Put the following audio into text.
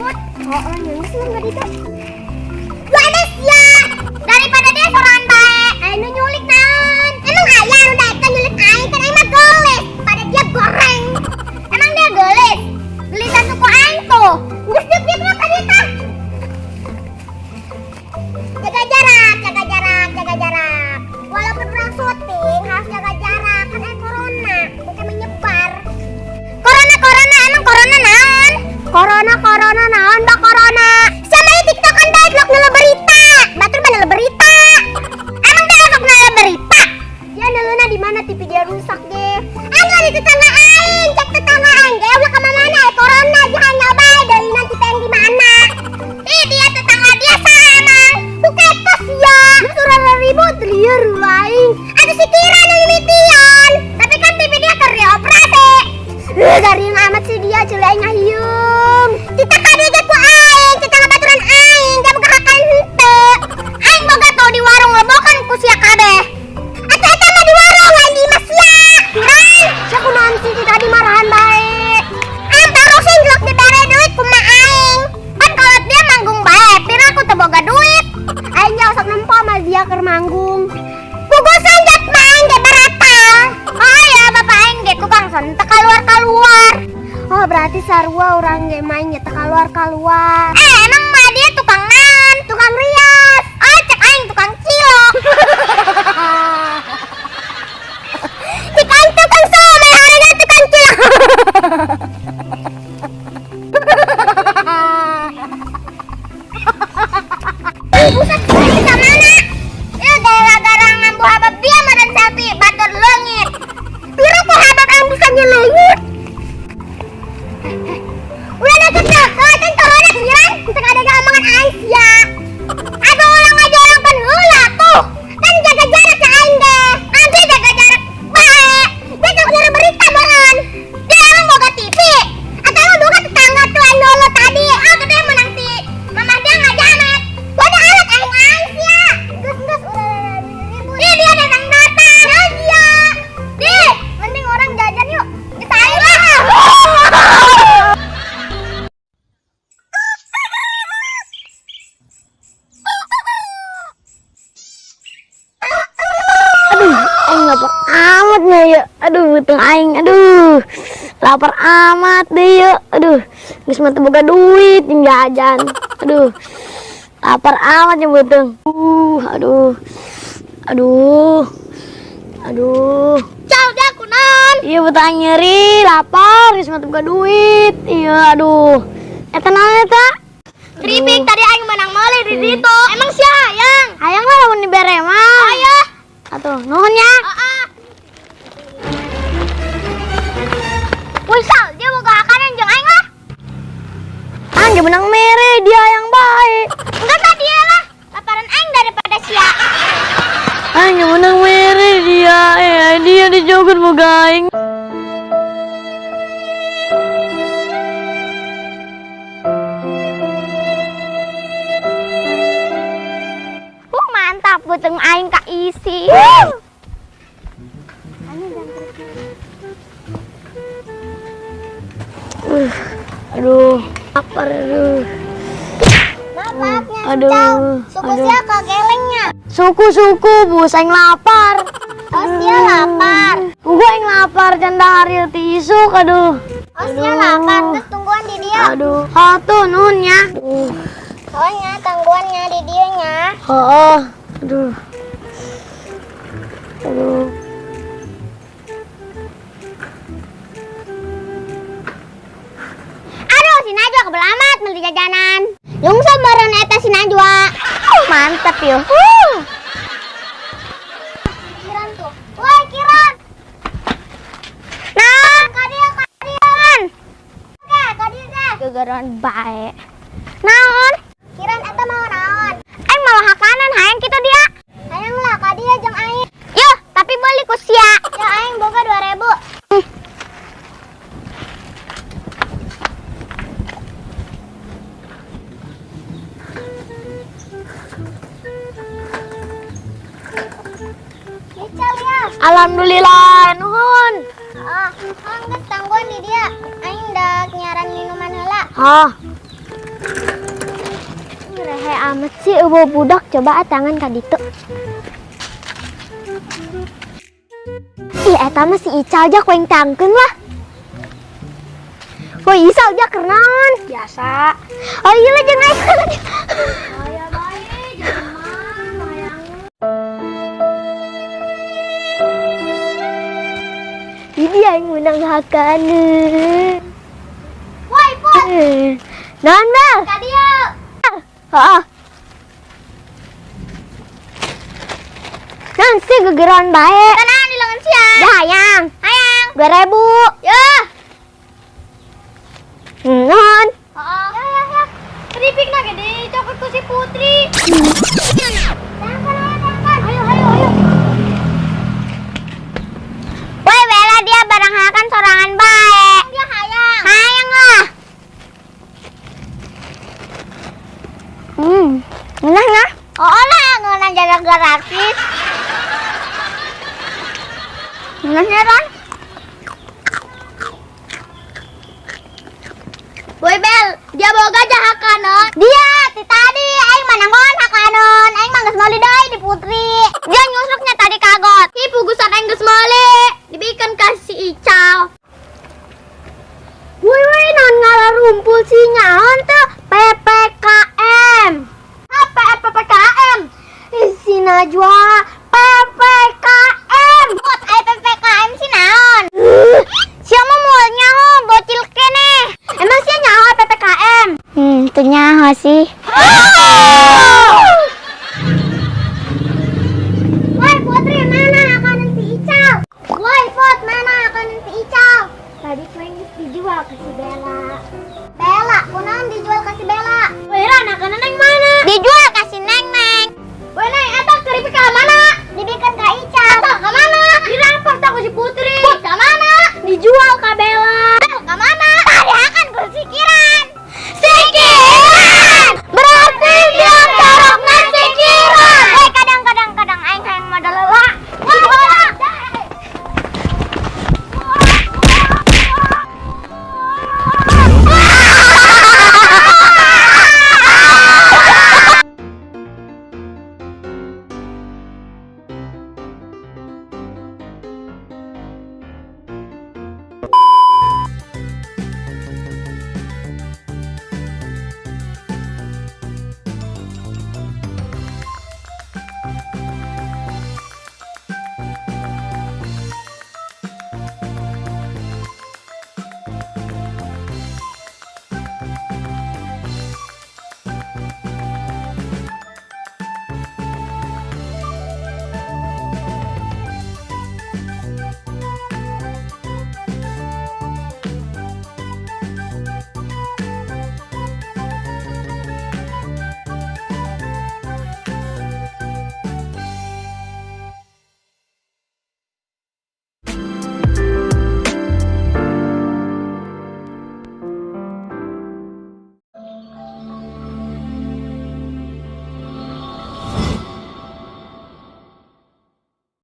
Ribut. Oh, nangis lah enggak itu. Ganes ya. Daripada dia sorangan bae. Aing nu nyulik naon? Emang aya nu daekeun nyulik aing kan aing mah geulis. Pada dia goreng. Emang dia geulis? Geulisan suku aing tuh. Geus diuk diuk tadi tah. Jaga jarak, jaga jarak, jaga jarak. Walaupun orang syuting harus jaga jarak kan aing corona, bukan menyebar. Corona corona emang corona naon? Corona corona naon ba corona? Sama di TikTok kan bae blok nele berita. Batur mah nele berita. Emang dia sok nele berita? Dia nelena di mana TV dia rusak ge? Anu di tetangga aing, cek tetangga aing ge ulah ka mana corona dia hanya bae deui nanti teh di mana? Ih dia tetangga dia saha emang? Bukan tos ya. Terus urang ribut lieur aing. Aduh si Kira nu mimitian. Tapi kan TV dia keur dioperasi. Garing amat sih dia ceuli aing ngahieum. Tita kade ge ku aing, tita ngabaturan aing, dia boga hakan henteu. Aing boga tau di warung lebokan ku sia kabeh. Atuh eta mah di warung lain di imah sia. Kiran, sia kunaon sih ti tadi marahan bae. Aing tarusin jelek dibere duit kumaha aing. Kan kalau dia manggung bae, pira aku teu boga duit. Aing jauh sok nempo sama dia keur manggung. Pugusan jat mah aing ge baratal. Oh ya bapak aing ge tukang son teu kaluar-kaluar. Oh berarti sarua urang ge main ge teu kaluar-kaluar. Emang mah dia tukang naon? Tukang rias. Oh cek aing tukang cilok. Cek aing tukang somai harga tukang cilok. Ih, buset, ini ke mana? Ya gara-gara ngambu habab dia meren selfie batur leungit. Pira kok habab yang bisa nyelengit? Udah deket-deket kan corona kiran, kita ada omongan aing ya. Aduh ulang aja orang kan heula tuh. Kan jaga jarak ya aing deh. Nanti jaga jarak bae. Dia tuh ngirim berita meureun. Dia emang boga TV. Atau emang boga tetangga tuh aing dulu tadi. Ah gede menang ti. Mamah dia ngajamet. Waduh alat aing aing sia. Geus geus udah ribut. Ih dia datang-datang. Ya dia. Di, mending orang jajan yuk. Kita ayo lah. Aduh, aing lapar amat nih ya. Aduh, beuteung aing. Aduh, lapar amat deh ya. Aduh, geus mah teu boga duit jeung jajan. Aduh, lapar amat ya beuteung. Aduh. Aduh. Aduh. Cal dia kunaon? Iya beuteung aing nyeri, lapar, geus mah teu boga duit. Iya, aduh. Eta naon eta? Keripik tadi aing menang meuli di situ. Emang sia hayang? Hayang lah lamun dibere mah. Ayo. Atuh, nuhun ya. Heeh. Woi Sal, dia boga hakanan jeung aing lah. Ah, dia menang mere, dia yang baik. Enggak tadi dia lah. Laparan aing daripada sia. Ah, dia menang mere dia. Dia dijoget boga aing. Mantap beuteung aing kaisi. Aduh, lapar aduh. Maaf, Aduh, suku aduh. sia kagelengnya. Suku-suku bus aing lapar. Oh sia lapar. Gua aing lapar can dahar ti isuk aduh. Oh sia lapar, terus tungguan di dia. Aduh, atuh nuhun nya. Oh nya tangguannya di dia nya. Heeh. Aduh. Aduh. Aduh, si Najwa kebel amat beli jajanan. Yung meureun eta si Najwa. Mantap yeuh. Kiran tuh. Woi, Kiran. Nah, ka dieu, ka dieu. Oke, ka dieu teh. Gegeran bae. Naon? Kiran eta mau naon? Aing malah hakanan hayang kitu dia. Hayang lah ka dieu jeung aing. Yuh, tapi beli ku sia. Ya aing boga 2000. Alhamdulillah, nuhun. Ah, geus tangguan di dia. Aing dak nyaran minuman heula. Hah. Rehe amat sih euweuh budak, coba tangan ka ditu. Ih, eta mah si Ical, jak ku aing tangkeun lah. Woi, Ical, jak keur naon? Biasa. Oh iya lah, jeung aing. Aya bae jelema hayang. Ini aing menang hakaneun. Woi, Put. Naon, Bel? Ka dieu. Heeh. Naon sih gegeran bae? Tenang di lengan sia. Ya hayang. Hayang. 2000. Ya. Naon? Heeh. Ya ya ya. Keripikna gede dicokot ku si Putri. Tangkan, ayo, tangkan. Ayo ayo ayo. Woi, Bella, dia barang hakan sorangan bae. Dia hayang. Hayang lah. Ngeunah nah. Oh lah, ngeunah jarak gratis. Ngeunahnya Ron. Woi Bel, dia boga jahakanon. Dia ti tadi aing mah nanggon hakanon. Aing mah geus meuli deui di Putri. Dia nyusruknya tadi kagot. Ih, pugusan aing geus meuli. Dibikeun ka si Ical. Woi woi, naon ngalarumpul sih, nyaon teu PPKM. Apa PPKM? Ih, si Najwa, PPKM. Put, aya PPKM sih naon? Sia mah moal nyaho, bocil keneh. Emang sia nyaho PPKM? Teu nyaho sih. Woi Putri, mana hakanan si Ical? Woi Put, mana hakanan si Ical? Tadi ku geus dijual ke si Bella. Bella, kunaon dijual ka si Bella? Woi Ran, hakanan yang mana? Dijual ka si Neng Neng. Woi Neng, eta keripik ka mana?